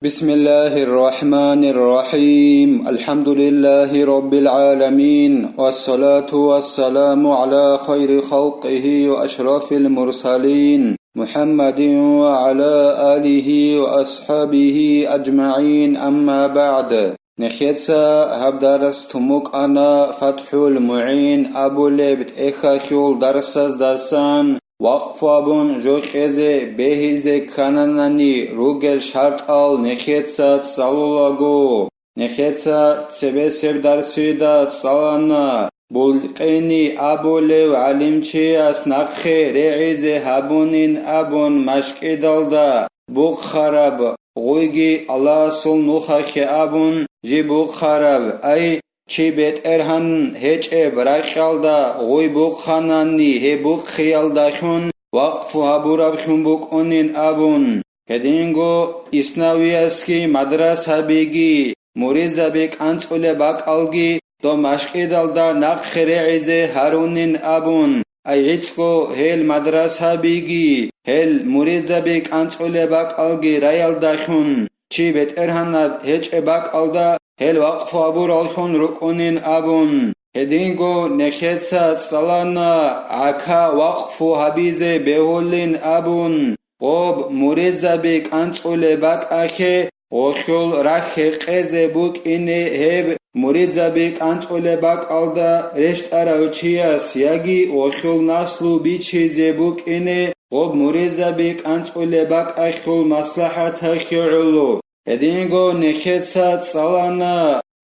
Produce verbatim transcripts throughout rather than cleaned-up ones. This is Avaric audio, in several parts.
بسم الله الرحمن الرحيم. الحمد لله رب العالمين، والصلاة والسلام على خير خلقه وأشرف المرسلين، محمد وعلى آله وأصحابه أجمعين، أما بعد. Нехеца гьаб дарс тун букӀана ФатхӀул МугӀин абулеб тӀехьалъул дарсаздасан. Вакъфу абун жо кьезе бегьизе ккананани ругел шартӀал нехеца цӀалулаго. Нехеца цебесеб дарсида цӀалана, Булкъини абулев гӀалимчияс нахъе регӀизе гьабунин абун машкӀидалда бухъараб, гъуйги Аллагьасул нухалъе абун жи бухъараб, ай, чи бетӀергьан гьечӀеб ракьалда гъуй бухъанани гьеб бухъиялдалъун вакъфу гьабураблъун букӀунин абун. Гьединго Иснавиясги мадрасабиги, муридзаби кӀанцӀулеб бакӀалги доб машкӀидалда нахъе регӀизе гьарунин абун, ай гӀицӀго гьел мадрасабиги, гьел муридзаби кӀанцӀулеб бакӀалги раялдалъун, чи бетӀергьанаб гьечӀеб бакӀалда гьел вакъфу гьабураллъун рукӀунин абун, гьединго нехеца цӀалана гӀака вакъфу гьабизе бегьулин абун, гъоб муридзаби кӀанцӀулеб бакӀалъе гъолъул рахь гьекъезе букӀине гьеб муридзаби кӀанцӀулеб бакӀалда рещтӀарав чияс яги гъолъул наслу бичизе букӀине гъоб муридзаби кӀанцӀулеб бакӀалъул маслахӀаталъе гӀоло. Гьединго нехеца цӀалана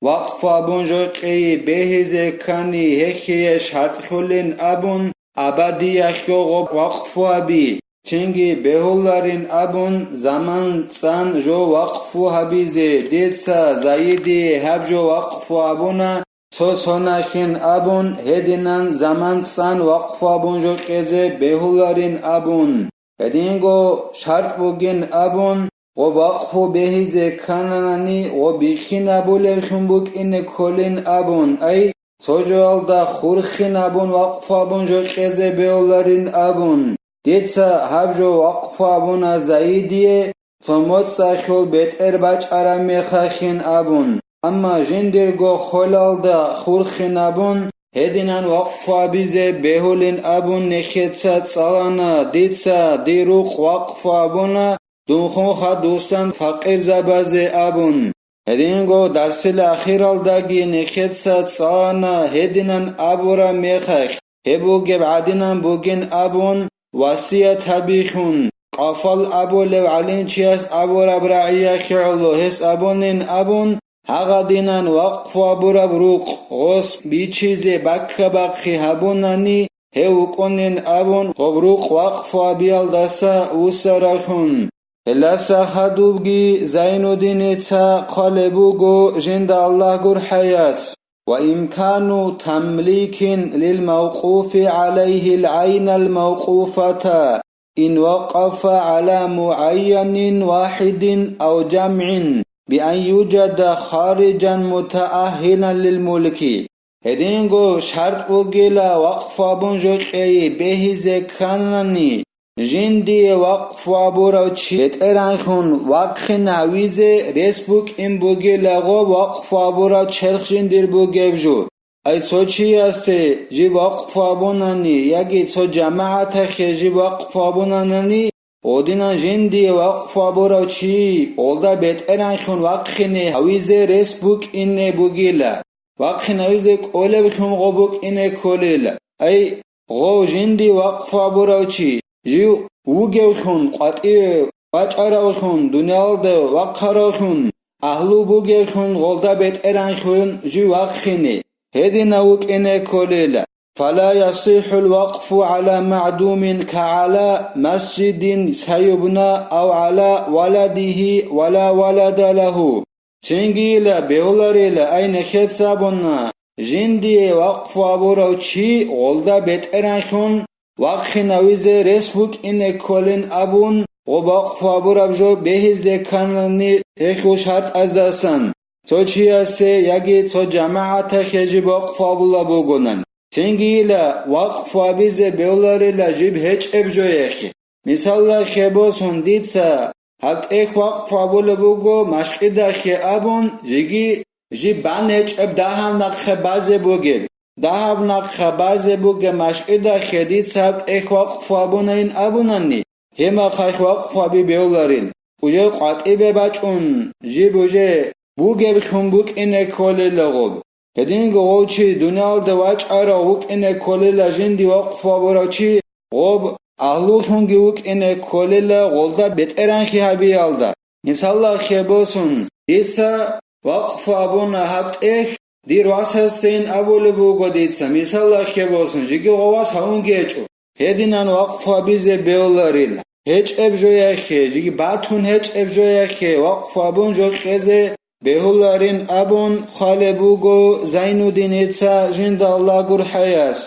вакъфу абун жо кьей бегьизе ккани гьехие шартӀлъулин абун, абадиялъго гъоб вакъфу гьаби, цинги бегьуларин абун, заман цӀан жо вакъфу гьабизе, дица Заидие гьаб жо вакъфу абуна, цо соналъин абун, гьединан заман цӀан вакъфу абун жо кьезе бегьуларин абун, гьединго шартӀ бугин абун, гъоб вакъфу бегьизе ккананани гъоб бихьинабулевлъун букӀине кколин абун, ай, цо жоялда хурхинабун вакъфу абун жо кьезе бегьуларин абун, дица гьаб жо вакъфу абуна Заидие, цо моцӀалъул бетӀер бачӀараб мехалъин абун, амма жиндирго холалда хурхинабун, гьединан вакъфу абизе бегьулин абун нехеца цӀалана, дица дир рукъ вакъфу абуна, дунхъун хадусан факъирзабазе абун. Гьединго дарсил ахиралдаги нехеца цӀалана гьединан абураб мехалъ, гьеб бугеб гӀадинан бугин абун, васият гьабихьун, Къафал абулев гӀалимчияс абураб рагӀиялъе гӀоло гьес абунин абун, гьагъадинан вакъфу абураб рукъ гъос бичизе баккабахъи гьабунани, гьев вукӀунин абун, гъоб рукъ вакъфу абиялдаса вусаравлъун. Гьелдаса хадубги Зайнуддиница хъвалеб буго жинда Аллагь гурхӀаяс: وإمكان تمليك للموقوف عليه العين الموقوفة إن وقف على معين واحد أو جمع بأن يوجد خارجا متأهلا للملك. Гьединго шартӀ бугила вакъфу абун жо кьей бегьизе кканани, жиндие вакъфу абурав чи бетӀергьанлъун вахъин гьавизе рес букӀин бугила гъо вакъфу абурав черх жиндир бугеб жо. Ай цо чиясе жиб вакъфу абунани яги цо жамагӀатахъе жиб вакъфу абунанани, гъодинан жиндие вакъфу абурав чи гъолда бетӀергьанлъун вахъине гьавизе рес букӀине бугила, вахъин гьавизе кӀолеблъун гъо букӀине кколила. Ай, гъов жинди вакъфу абурав чи, жив вугевлъун, къватӀиве вачӀаравлъун, дуниялда вахъаравлъун, агьлу бугевлъун гъолда бетӀергьанлъун жив вахъине, гьединав вукӀине кколила. فلا يصح الوقف على معدوم كعلى مسجد سيبنى أو على ولده ولا ولد له. Цинги ила бегьуларила, ай нехеца абуна, жиндие вакъфу абурав чи гъолда бетӀергьанлъун вахъин гьавизе рес букӀине кколин абун, гъо вакъфу абураб жо бегьизе кканани гьелъул шартӀаздасан, цо чиясе яги цо жамагӀатахъе жиб вакъфу абулаб бугонан. Цинги ила вакъфу абизе бегьуларила жиб гьечӀеб жоялъе. Мисаллахъе босун, дица гьаб тӀехь вакъфу гьабулеб буго машкъидахъе абун, жеги жиб бан гьечӀеб дагьаб нахъе базе бугеб, дагьаб нахъе базе бугеб машкъидахъе дица гьаб тӀехь вакъфу гьабунайин абунани, гьеб мехалъ вакъфу гьаби бегьуларил, уже къватӀибе бачӀун, жиб уже бугеблъун букӀине кколела гъоб. Гьединго гъов чи дуниялда вачӀарав вукӀине кколела жинди вакъфу гьабурав чи, гъоб агьлулъунги вукӀине кколела гъолда бетӀергьанлъи гьабиялда. Мисалалъе босун, дица вакъфу гьабуна гьаб тӀехь, дир васасейин абулеб буго дица, мисалалъе босун, жеги гъов вас гьавунги гьечӀо. Гьединан вакъфу гьабизе бегьуларил, гьечӀеб жояхъе, жеги батун гьечӀеб жояхъе вакъфу гьабун жо кьезе бегьуларин абун хъвалеб буго Зайнуддиница жинда Аллагь гурхӀаяс: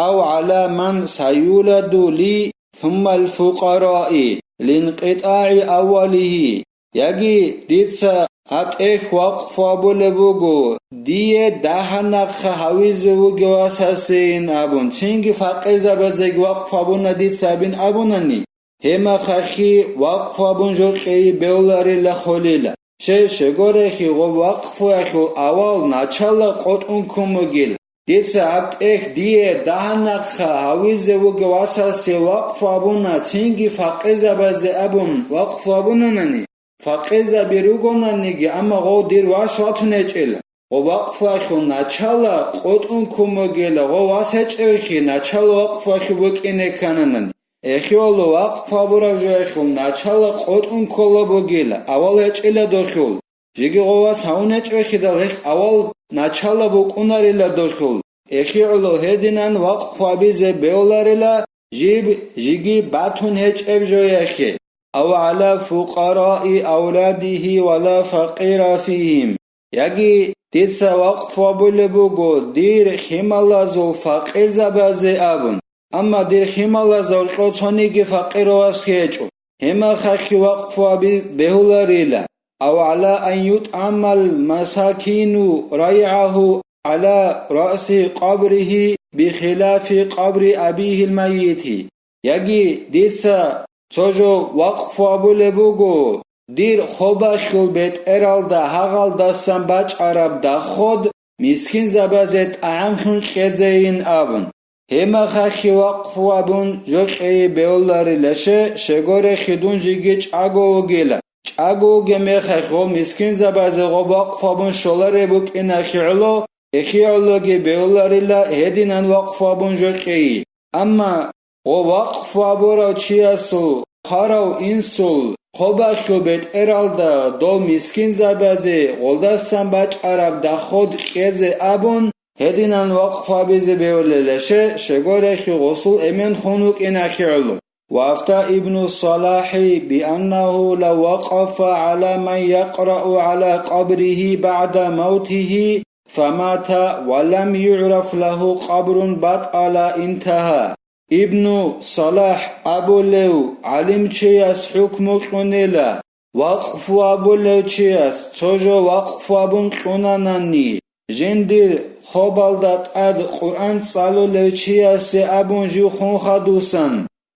«Ав гӀала ман саюладу ли суммал фукъараи линкъитӀагӀи аввалигьи». Яги дица гьаб тӀехь вакъфу гьабулеб буго, дие дагьаб нахъа гьавизе вугев васасейин абун, цинги факъирзабазеги вакъфу гьабуна дица абин абунани, гьеб мехалъги вакъфу гьабун жо кьей бегьуларила холила. Щай, щегорехи гъоб вакъфуялъул авал начало къотӀун ккун бугил. Дица гьаб тӀехь дие дагьаб нахъа гьавизе вугев васасе вакъфу гьабуна, цинги факъирзабазе абун вакъфу гьабунанани, факъирзаби ругонаниги, амма гъов дир вас ватун гьечӀел, гъо вакъфуялъул начало къотӀун ккун бугела, гъо вас гьечӀевхъи, начало вакъфуялъул букӀине ккананани. Эхиоло вакъфу гьабураб жояхъул начало къотӀун ккола бугела, авал гьечӀила дохьул. Жеги гъо вас гьавун гьечӀевхъидал гьелъ авал начало букӀунарила дохьул. ЭхигӀоло гьединан вакъфу гьабизе бегьуларила жиб жеги батун гьечӀеб жояхъе. Ав гӀала фукъараи авладигьи ва ла факъира фигьим. Яги дица вакъфу гьабулеб буго дир хималазул факъирзабазе абун, амма дир хималазул гьоркьов цониги факъир вас гьечӀо, гьеб мехалъги вакъфу гьаби бегьуларила. Ав гӀала ан ютӀгӀамал масакину райгӀагьу гӀала раси къабригьи бихилафи къабри абигьил маййити. Яги дица цо жо вакъфу гьабулеб буго, дир хобалъул бетӀералда гьагъалдасан бачӀараб доход мискинзабазе тӀагӀамлъун кьезейин абун. Гьеб мехалъги вакъфу гьабун жо кьей бегьуларила, щай, щегорехи дун жеги чӀаго вугила. ЧӀаго вугеб мехалъ гъо мискинзабазе гъо вакъфу гьабун щолареб букӀиналъе гӀоло, эхиологи бегьуларила гьединан вакъфу гьабун жо кьей. Амма гъо вакъфу гьабурав чиясул хъварав инсул хобалъул бетӀералда дол мискинзабазе гъолдасан бачӀараб доход кьезе абун, гьединан вакъфу гьабизе бегьулила, щай, щегорехи гъосул эмен хун вукӀиналъе гӀоло. وأفتى ابن الصلاح بأنه لو وقف على من يقرأ على قبره بعد موته فمات ولم يعرف له قبر بطل انتهى. Ибну Салахь абулев гӀалимчияс хӀукму кьунила, вакъфу абулев чияс цо жо вакъфу абун кьунанани, жиндир хобалда тӀад Къуръан цӀалулев чиясе абун жив хун хадусан,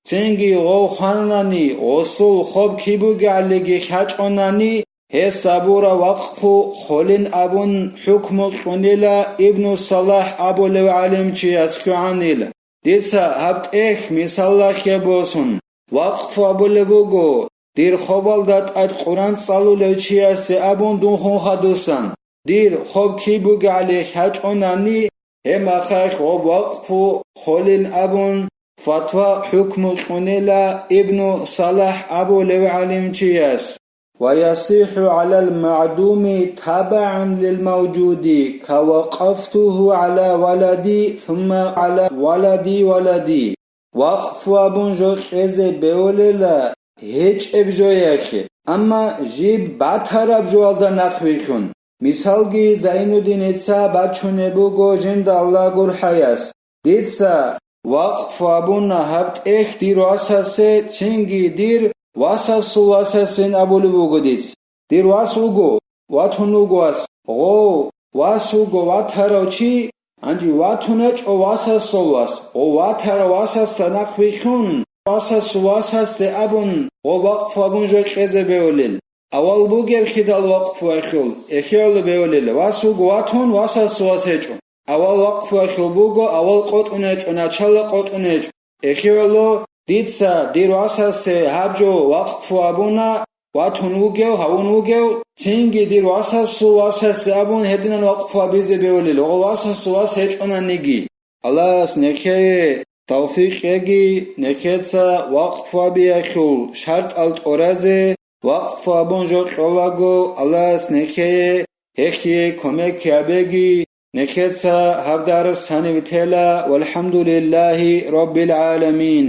цинги гъов хванани, гъосул хоб киб бугеалиги хьачӀонани, гьес абура вакъфу холин абун хӀукму кьунила Ибну Салахь абулев гӀалимчияс хьугӀанил. Дица гьаб тӀехь мисаллахъе босун, вакъфу абулеб буго, дир хобалда тӀад Къуран цӀалулев чиясе абун дун хун хадусан, дир хоб киб бугеали хьачӀонани, гьеб мехалъ гъоб вакъфу холин абун, фатва хӀукму кьунила Ибну Салахь абулев гӀалимчияс. ويصح على المعدوم تبعا للموجود كوقفته على ولدي ثم على ولد ولدي. Вакъфу абун жо кьезе бегьулела гьечӀеб жояхъе, амма жиб батараб жоялда нахъвилълъун. Мисалги Зайнуддиница бачунеб буго жинда Аллагь гурхӀаяс. Дица вакъфу абуна гьаб тӀехь дир васасе, цинги дир васасул васасейин абулеб буго диц. Дир вас вуго, ватун вуго вас, гъов, вас вуго ватарав чи, гьанже ватуначӀо васасул вас, гъов ватарав васасда нахъвилълъун, васасул васасе абун, гъо вакъфу абун жо кьезе бевлел. Авал бугеб хидал вакъфу ахьул, эхиялу бевлел, вас вуго ватун, васасул вас гьечӀо. Авал вакъфу ахьул буго, авал къотӀун гьечӀо, начало къотӀун гьечӀо. Эхиялу, дица дир васасе гьаб жо вакъфу абуна, ватун вугев, гьавун вугев, цинги дир васасул васасе абун гьединан вакъфу абизе бевлел, гъо васасул вас гьечӀонаниги. Аллагьас нехее тавфикъ кьеги, нехеца вакъфу абиялъул шартӀал тӀоразе, вакъфу абун жо кьолаго, Аллагьас нехее гьелъие кумек гьабеги, нехеца гьаб дарс гьанив тела, валхӀамдулиллагьи раббил гӀаламин.